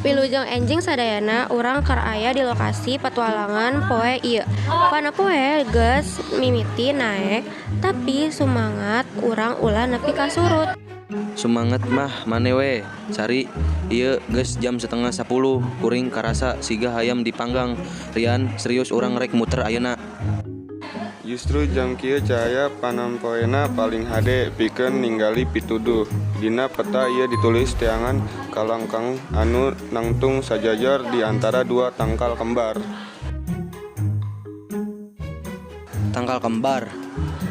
Wilujeng enjing sadayana, urang keur aya di lokasi petualangan poe ieu. Panapoe geus mimiti naek, tapi sumangat urang ulah nepi ka surut. Sumanget mah maneh we, Sari. Ieu geus jam 9.30, kuring karasa siga hayam dipanggang. Rian, serius urang rek muter ayeuna. Justru jam kieu cahaya panampoena paling hade pikeun ningali pituduh. Dina peta ieu ditulis teangan kalangkang anu nangtung sajajar di antara dua tangkal kembar. Tangkal kembar?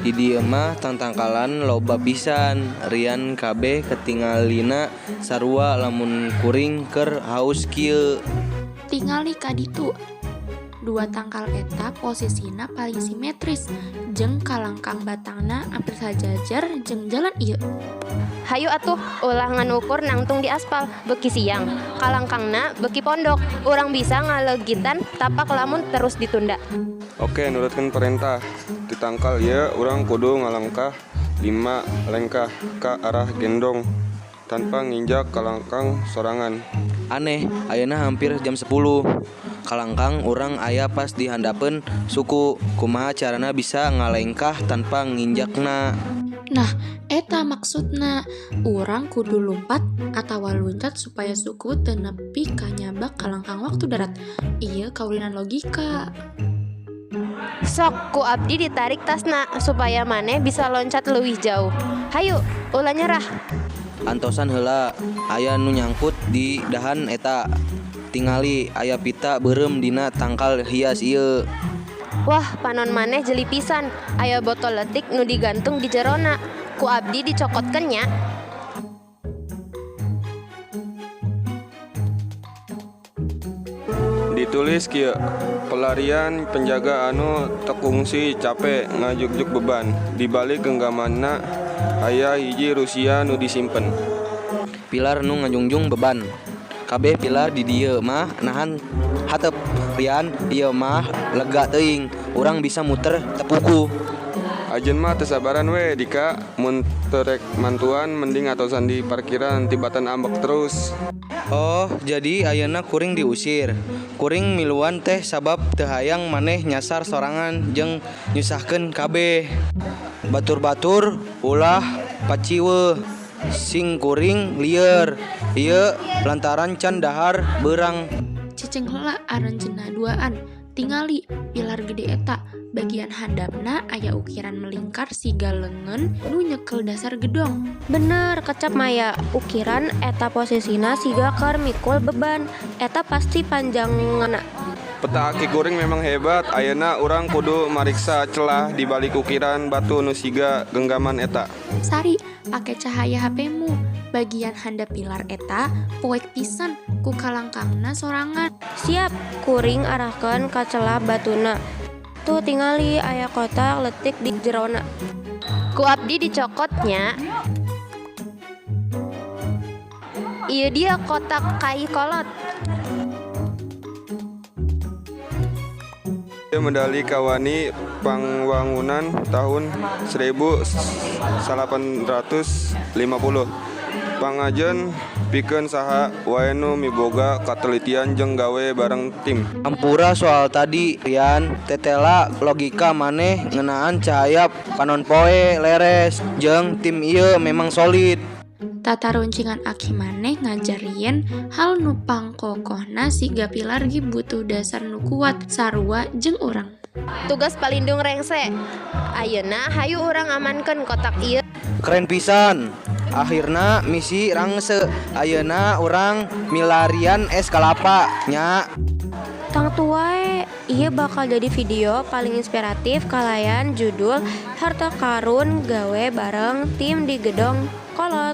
Di dieu mah tangtangkalan loba pisan, Rian. Kabeh katingalina sarua lamun kuring keur haus kieu. Tingali ka ditu. Dua tangkal eta posisina paling simetris jeung kalangkang batangna ampir sajajar jeung jalan ieu. Hayu atuh, ulah ngan ukur nangtung di aspal, beuki siang kalangkangna beuki pondok. Urang bisa ngalegitan tapak lamun terus ditunda. Oke, nurutkeun parentah. Ti tangkal ieu urang kudu ngalengkah 5 lengkah ka arah gedong tanpa nginjak kalangkang sorangan. Aneh, ayeuna hampir jam 10. Kalangkang urang aya pas di handapeun suku. Kumaha carana bisa ngalengkah tanpa nginjakna? Nah, eta maksudna. Urang kudu lumpat atawa luncat supaya suku teu nepi ka nyabak kalangkang waktu darat. Ieu kaulinan logika. Sok, ku abdi ditarik tasna supaya maneh bisa loncat leuwih jauh. Hayu, ulah nyerah. Antosan heula, aya nu nyangkut di dahan eta. Tingali, aya pita beureum dina tangkal hias ieu. Wah, panon maneh jeli pisan. Aya botol leutik nu digantung di jerona. Ku abdi dicokotkeun nya. Ditulis kieu, pelarian penjaga anu teu kungsi cape ngajugjug beban. Di balik genggamanna aya hiji rahasia nu disimpen. Pilar nu ngajungjung beban. Kabeh pilar di dieu mah nahan hateup. Rian, ieu mah lega teuing. Urang bisa muter teu puguh. Ajeun mah teu sabaran we, Dika. Mun teu rek mantuan mending atosan di parkiran tibatan ambek terus. Oh, jadi ayeuna kuring diusir. Kuring miluan teh sabab teu hayang maneh nyasar sorangan jeung nyusahkeun kabeh. Batur-batur ulah paciweuh. Sing kuring lieur. Ieu lantaran can dahar beurang. Cicing heula aranjeunna duaan. Tingali pilar gede eta, bagian handapna aya ukiran melingkar siga leungeun nu nyekel dasar gedong. Bener, kecap Maya. Ukiran eta posisina siga keur mikul beban. Eta pasti panjangna. Peta aki kuring memang hebat. Ayeuna urang kudu mariksa celah di balik ukiran batu nu siga genggaman eta. Sari, pake cahaya HP-mu. Bagian handap pilar eta poek pisan ku kalangkangna sorangan. Siap, kuring arahkeun ka celah batuna. Tuh, tingali, aya kotak leutik di jerona. Ku abdi dicokot nya. Ieu dia kotak kai kolot. Ieu medali kawani pangwangunan tahun 1850. Pangajen pikeun saha wae nu miboga katelitian jeung gawe bareng tim. Hampura soal tadi, Rian. Tetela logika maneh ngeunaan cahaya panonpoe leres jeung tim ieu memang solid. Tataruncingan aki maneh ngajar yen hal nu pangkokohna siga pilar ge butuh dasar nu kuat, sarua jeung urang. Tugas palindung rengse. Ayeuna hayu urang amankeun kotak ieu. Keren pisan. Akhirna misi rangse. Ayeuna urang milarian es kalapa nya. Tangtu wae, ieu bakal jadi video paling inspiratif kalayan judul Harta Karun Gawe Bareng Tim di Gedong Kolot.